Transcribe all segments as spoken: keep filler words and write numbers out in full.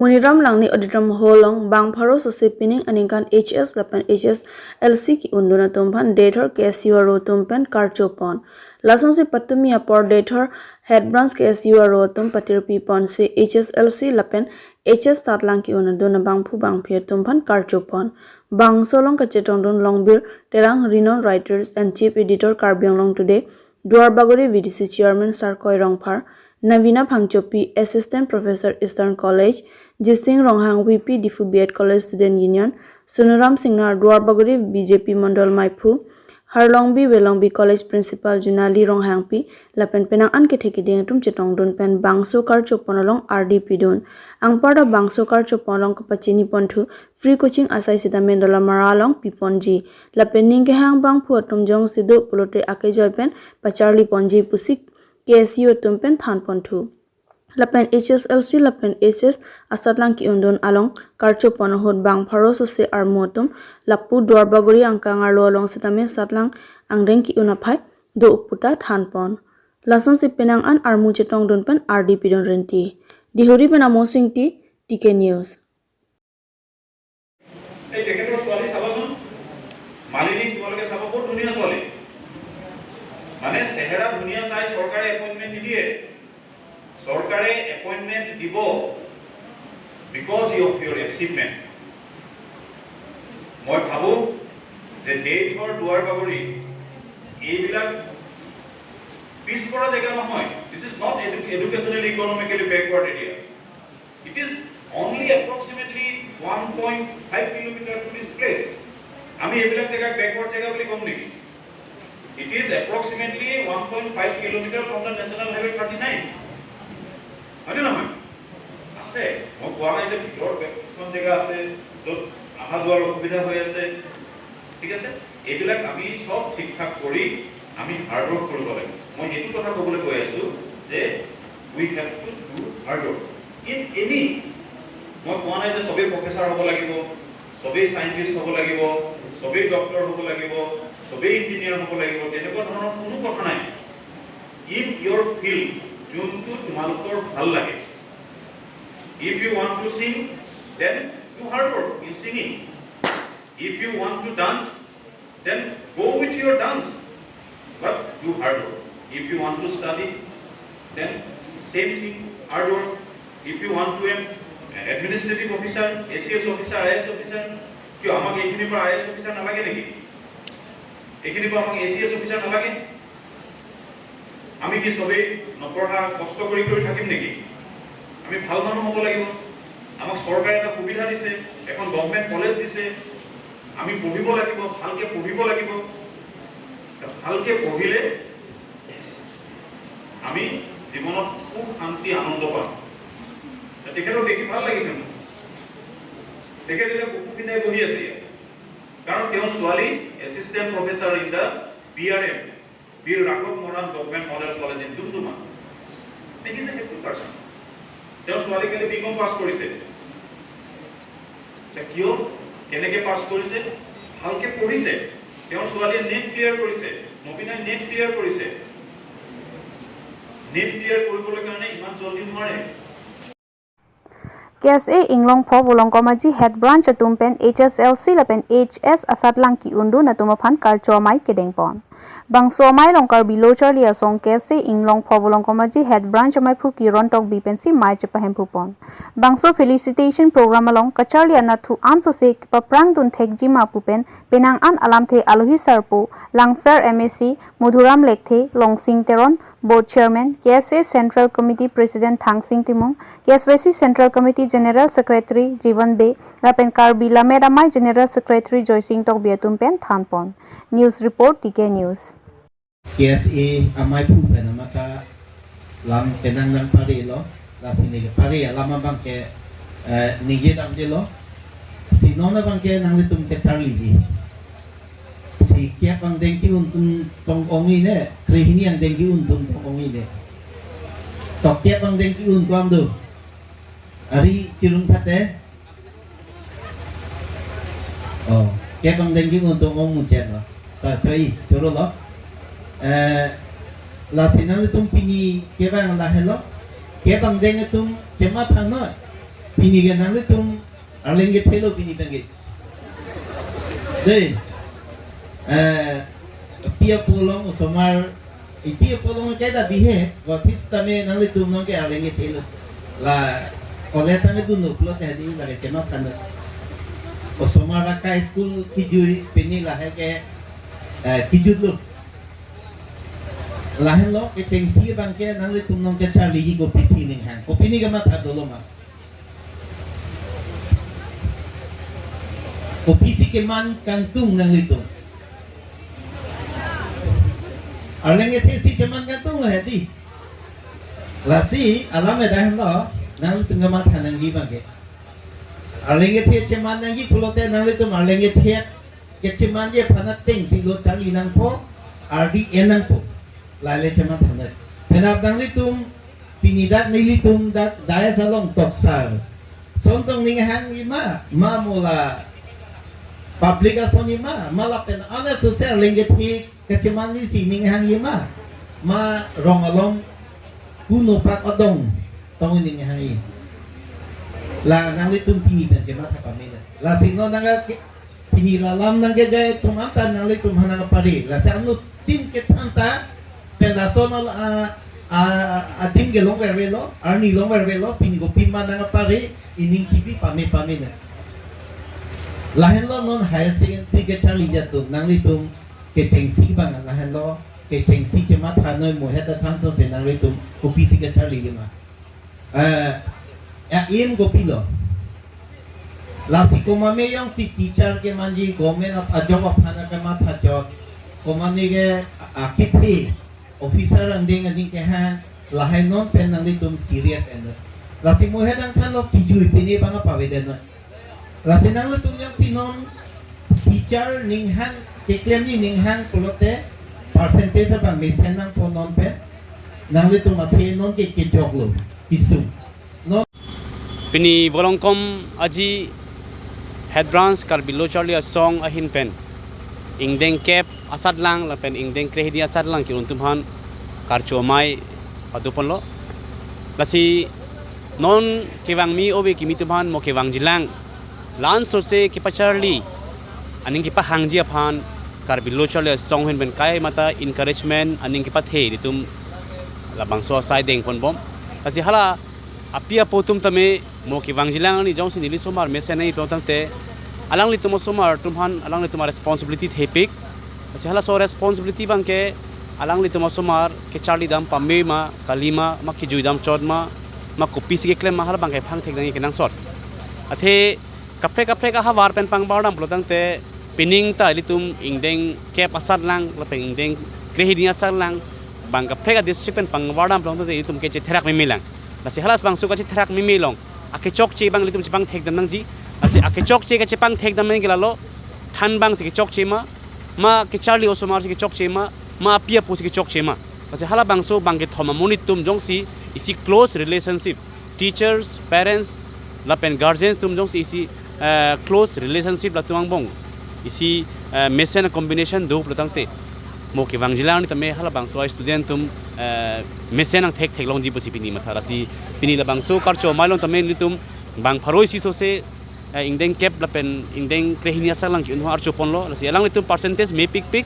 Moniram Langneh Auditorium Hall along bang pharo sose pining aningkan H S lapen H S L C ke-undun atum aphan Deithor K S U aro atum pen karcho pon. Lasonsi patumi apor Deithor Head Branch K S U aro atum patirpi ponsi H S L C lapen H S satlang ke-undun abangphu bangphi atum aphan karcho pon. Bangso along kachetongdun Longbir Terang, renowned writers and chief editor Karbi Anglong Today, Duarbagori V D C chairman Sarkoi Rongphar, Navina Phangchopi, Assistant Professor, Eastern College, Jising Ronghang, V P, Diphu B Ed College Student Union, Sunuram Singnar, Duarbagori B J P Mondol Maiphu, Harlongbi Welongbi College Principal Junali Ronghangpi, lapen penang an kethe kiding atum chetongdun pen bangso karcho pon along ardi pidun. Anparta bangso karcho pon along kapachini ponthu free coaching asai sitame Dolamara along piponji. Lapen ning kehang bangphu atum jongsi do pulote akejoi pen pacharli ponji pusi K S U atum pen than ponthu. Lapen H S L C lapen H S asatlang ke-undun along karcho pon ahut bang pharo sose armu atum lapu Duarbagori angkang arlo along sitame satlang angdeng ke-un aphai do puta than pon. Lasonsi penang an armu chetongdun pen ardi pidun rinti. Dihuri pen Amo Singti, T K News. এই তেখেতৰ ছোৱালী চাবাচোন, মালিনী, তোমালোকে চাবা, বহুত ধুনীয়া ছোৱালী। মানে চেহেৰা ধুনীয়া চাই চৰকাৰে এপইণ্টমেণ্ট নিদিয়ে, চৰকাৰে এপইণ্টমেণ্ট দিব because of your achievement। মই ভাবোঁ যে দেশৰ দুৱাৰ বাগৰি এইবিলাক পিছপৰা জেগা নহয়। This is not edu- educationally, economically backward area। It is only approximately one point five kilometer to this place। আমি এইবিলাক জেগাক বেকৱাৰ্ড জেগা বুলি ক'ম নেকি? It is approximately one point five kilometer from the National Highway thirty nine। হয়নে নহয়? আছে, মই কোৱা নাই যে ভিতৰত কিছুমান জেগা আছে য'ত অহা যোৱাৰ অসুবিধা হৈ আছে, ঠিক আছে? এইবিলাক আমি চব ঠিক ঠাক কৰি আমি হাৰ্ড ৱৰ্ক কৰিব লাগে। মই এইটো কথা ক'বলৈ গৈ আছোঁ যে we have to do hard work in any। মই কোৱা নাই যে সবেই প্ৰফেচাৰ হ'ব লাগিব, সবেই চাইণ্টিষ্ট হ'ব লাগিব, সবেই ডক্টৰ হ'ব লাগিব, সবেই ইঞ্জিনিয়াৰ হ'ব লাগিব, তেনেকুৱা ধৰণৰ কোনো কথা নাই। In your field, যোনটো তোমালোকৰ ভাল লাগে। If you want to sing, then do hard work in singing। If you want to dance, then go with your dance, but do hard work। If you want to study, then same thing, hard work। If you want to an administrative officer, A C S officer, I A S officer, কিয় আমাক এইখিনিৰ পৰা I A S officer নালাগে নেকি? এইখিনিৰ পৰা আমাক এ চি S officer নালাগে? আমি কি সবেই নপঢ়া, কষ্ট কৰি কৰি থাকিম নেকি? আমি ভাল মানুহ হ'ব লাগিব। আমাক চৰকাৰে এটা সুবিধা দিছে, এখন গভৰ্ণমেণ্ট কলেজ দিছে, আমি পঢ়িব লাগিব, ভালকে পঢ়িব লাগিব। ভালকে পঢ়িলে আমি জীৱনত সুখ, শান্তি, আনন্দ পাম। তেখেতক দেখি ভাল লাগিছে মোৰ। তেখেত এতিয়া বুকু পিন্ধাই বহি আছে ইয়াত, কাৰণ তেওঁৰ ছোৱালী assistant professor in the B R M, বীৰ ৰাঘৱ Moran Government Model College in Doomdooma. He is a happy person। তেওঁৰ ছোৱালী কালি বি কম পাছ কৰিছে। এতিয়া কিয়, কেনেকে পাছ কৰিছে? ভালকে পঢ়িছে। তেওঁৰ ছোৱালীয়ে নেট ক্লিয়াৰ কৰিছে, নবীনাই নেট ক্লিয়াৰ কৰিছে। নেট ক্লিয়াৰ কৰিবলৈ কাৰণে ইমান জল্দি নোৱাৰে। K S A Inglongpho Volongkom Aji Head Branch atum pen H S L C lapen H S asatlang ke-undun atum aphan karcho amei kedengpon. Bangso amei along Karbi Lo Charli Asong K S A Inglongpho Volongkom Aji Head Branch amaiphu Kiron Tokbi pensi mei chepahemphu pon. Bangso felicitation program along kacharli anatthu ansose kepaprangdun thekjima pu pen penang an alamthe alohi sarpo Langpher M A C Madhuram Lekthe, Longsing Teron, Board Chairman, K S A Central Committee President Thangsing Timung, K S Y C Central Committee General Secretary Jivan Bey, lapen Karbi Lammet Amei General Secretary Joysing Tokbi atum pen thanpon. News report, T K News. K S A amaiphu pen amaka lam penang nangparelo, lasi ne kepare alam abang ke, eh, ningje damjelo. Si non abang ke nanglitum kacharliji. Si kep angdeng ke-un atum tong ong-i ne, krehini angdeng ke-un atum tong ong-i ne. Tok kep angdeng ke-un ko-an do. Ari chirung thate. Oh, kep angdeng ke-un atum ong muchen lo. Ta choi, choro lo. Eh, lasi nanglitum pini kevang lahelo. Kep angdeng atum chemathang noi. Pini ke nanglitum arleng kethelo pini tangke. Dei. Eh, pi apolong osomar, ipi apolong ke ta bihe, office tame nanglitum nonke arleng kethelo. La college tame dunlo pulote hadi la kechematha non. Osomar akai school kijui pini lahai ke, eh, kijutlo. Lahenlo kechengsi abangke nanglitum nonke charliji kopisi ninghang. Kopine kematha dolo ma. Kopisi keman kangtung nanglitum. Arleng kethe si cheman kangtung lo hedi. Lasi alam eda henlo, nanglitum kematha nangji abangke. Arleng kethe cheman nangji pulote nanglitum arleng kethe kechemanji aphan atengsi lo charli nangpo, ardi en nangpo. Lale chematha non. Penap nanglitum, pini dak nelitum dak dais along toksar. Son tong ninghangji ma, ma mo la public ason ji ma, ma lapen ana sose arleng kethe kechemanji si ninghangji ma, ma rong along kuno pak adong tong ninghangji. La nanglitum pini pen chematha pame non. Lasi non nang ke pini la alam nangkejai atum anta nanglitum aphan nangpare. Lasi anuttin kethan ta pen lason al-, a, a, adim kelong vervelo, arni long vervelo, pini kopima nangpare, ining kibi pame pame non. Lahenlo non higher secondary kecharliji atum, nanglitum kechengsi abang lahenlo, kechengsi chematha noi mo heta thanso se nanglitum kopisi kecharliji ma. Eh, ya aim kopilo. Lasi komane jongsi teacher kemanji, government of a job aphan kematha chot. Komane ke a, a, kethe officer angdeng aning kehang, lahai non pen nanglitum serious eno. Lasi mo heta thanlo kijui pini abang pavedet non. Lasi nanglitum jongsi non teacher ninghang keklemji ninghang pulote percentage abang mesen nangpo non pen. Nanglitum aphi nonke kejoklo, kisung. Non. Pini Volongkom Aji Head Branch Karbi Lo Charli Asong ahin pen ingdeng kep asatlang lapen ingdeng krehini asatlang ke-un atum aphan karcho amei padoponlo. Lasi non kevangme ove kimi atum aphan mo kevangjilang, la-an sose kepacharli aning kepahangji aphan Karbi Lo Charli Asong ahin pen kaimata encouragement aning kepathe ilitum labangso asai dengponbom. Lasi hala api apo atum tame mo kevangjilang arni jongsi neli osomar mesen nangji pulo tangte, alanglitum osomar atum aphan alanglitum a-responsibility thepik. Lasi halaso responsibility abangke alanglitum osomar kecharli dam pame ma, kali ma, ma kijui dam chot ma, ma kopisi keklem ma, hala abangke pangthek nangji kenangsot. Athe kaprek kaprek ahavar pen pangbar dam pulo tangte, pining ta ilitum ingdeng kep asatlang lapen ingdeng krehini asatlang, bang kaprek a-district pen pangbar dam pulo tangte ilitum kechetherak memelang. Lasi halas bangso kachetherak meme along akechokche abang ilitum chepangthek dam nangji. Lasi akechokche kachepangthek dam nangji ke lalo, than abang si kechokche ma, ma kecharli osomar si kechokche ma, ma api apo si kechokche ma. Lasi hala bangso bang kethom amonit atum jongsi isi close relationship, teachers, parents, lapen guardians atum jongsi isi, eh, close relationship latum angbong isi, eh, mesen combination do pulo tangte, mo kevangjilang arni tame hala bangso a-student atum, eh, mesen nangthekthek longji pusi pini matha. Lasi pini labangso karcho amei along tame nelitum bang pharo isi sose, eh, ingdeng kep lapen ingdeng krehini asatlang ke-un aphan archoponlo. Lasi alanglitum percentage mepikpik,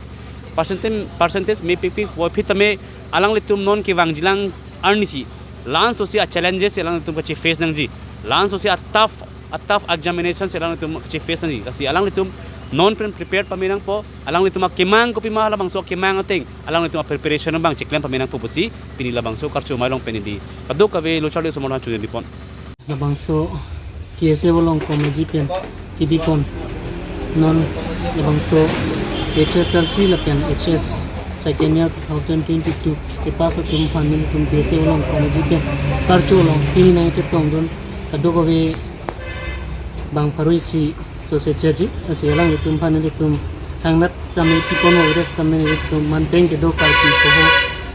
percentage, percentage mepikpik puvoiphit tame alanglitum non kevangjilang arnisi la-an sose a-challenges alanglitum kacheface nangji, la-an sose a-tough, a-tough examinations alanglitum kacheface nangji. Lasi alanglitum non pen prepared pame nangpo, alanglitum akemang kopima, halabangso akemang ateng alanglitum a-preparation abang cheklem pame nangpo pusi pini labangso karcho amei along pen neli kadokave Lo Charli Asong Asomar aphan choningri pon. Labangso K S A Volongkom Aji pen kebipon non labangso H S L C lapen H S second year two thousand twenty-two kepass atum aphan nelitum K S A Volongkom Aji pen karcho along pini nangchetongdun kadokave bang pharo isi sose cheji, lasi alanglitum aphan nelitum thangnat sitame pipon, ore sitame nelitum manteng kedo karpi koho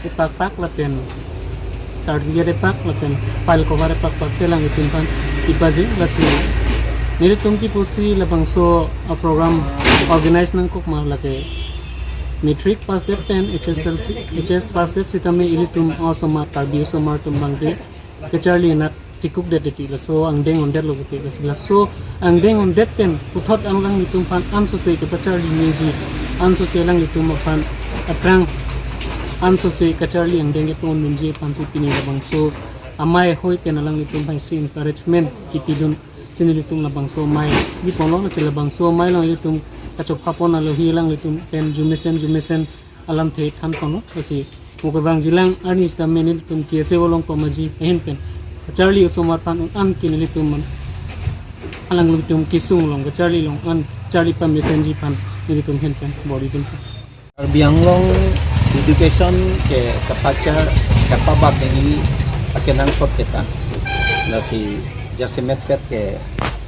epakpak lapen certificate epak lapen file cover epakpak si alanglitum aphan kepaji. Lasi nelitum kepusi labangso a-program organize nangkok ma lake matric pass det pen H S L C, H S pass det sitame ilitum osomar, Karbi osomar atum abangke kecharli nat tikuk det ti laso angdeng ondet lo te, laso angdeng ondet pen puthot alanglitum aphan ansose kepacharli meji, ansose alanglitum aphan aphrang ansose kacharli angdeng kepo-un dunji aphansi pini labangso amei ahoi pen alanglitum aphansi encouragement kipidun si nelitum labangso amei di ponlo, si labangso amei along ilitum kachopha pon alohi alanglitum pen jumesen jumesen alamthe than ponlo, lasi mo kevangji lang arni sitame nelitum K S A along pamaji ahin pen kacharli osomar aphan un-an ke nelitum man alanglitum kesung along kacharli along an charli pamesenji aphan nelitum ahin pen bor-i dun. Karbi Anglong education ke kapachar kapabak ini akenangsot keta. Lasi jasemet pet ke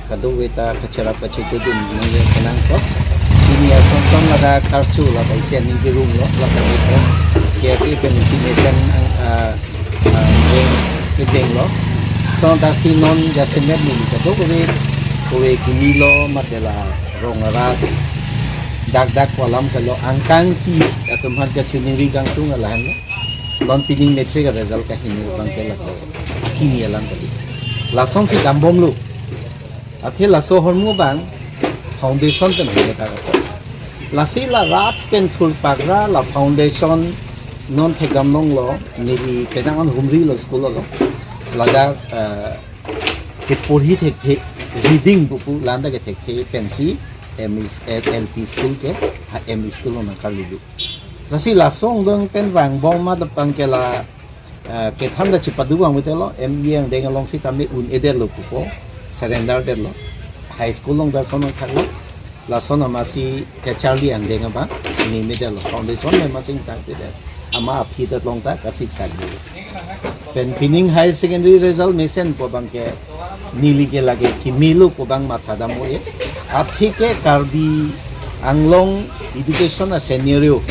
kadokave ta kacherap kachedodun nangli kenangsot. Pini asonson ladak karchu ladak isi aning birung lo, ladak isi K S A pen isi mesen, ah, ah, deng, denglo. Lason athak si non jasemet neli kadokave, kove kimi lo mate la rong arat dak dak pu alam ke lo, angkang ti atum aphan kachiningri kangtung alahan lo. Non pining matric result kaheno abang ke lake kimi alam kali. Lasonsi dambomlo. Athe laso ahormu abang foundation pen hene ta kapo. Lasi la rat pen thurpak ra la foundation non thekdam longlo, neli penang an humri lo school along. Ladak, eh, keporhi thekthe, reading buku landa kethekthe pensi M E, L P school ke, ha, M E school along nangkarlilu. Lasi laso angdeng pen vangbom ma dapang ke la, eh, kethan ta chipadu vang mite lo, M E angdeng along sitame un-edetlo pupo, surrender detlo. High school along ta lason nangthaklo. Lason amatsi kacharli angdeng abang, ni medetlo, foundation le amatsi ingtang pedet. Ama aphi ta long ta kasik sagi. Pen pining high secondary result mesen pu abang ke neli ke lake kimilo pu abang matha dam-o-e. Aphi ke Karbi Anglong education a scenario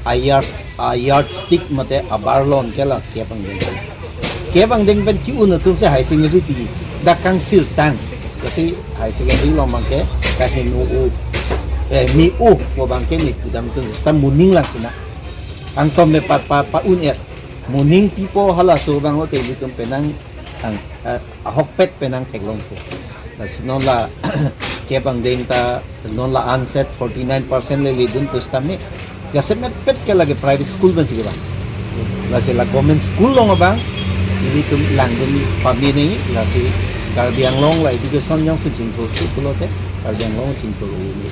a yard, a yardstick mate abarlon ke la kep angdeng pen. Kep angdeng pen ke-un atum si high secondary pi dak kangsirtang. Lasi high secondary along abang ke kaheno-o, eh, me-o pu abang ke ne pudam atum sita moning lang sina. Angtom me pa, pa, pa-un-et. Moning pipo halaso abang lo te ilitum penang ang, eh, ahokpet penang theklongpo. Lasi non la kep angdeng ta non la anset forty nine percent le ledun pusitame. Jasemet pet ke lake private school pensi kevang. Lasi la government school along abang ilitum langdun pame nangji, lasi Karbi Anglong la education jongsi chingthur si pulote Karbi Anglong chingthur-o nangji.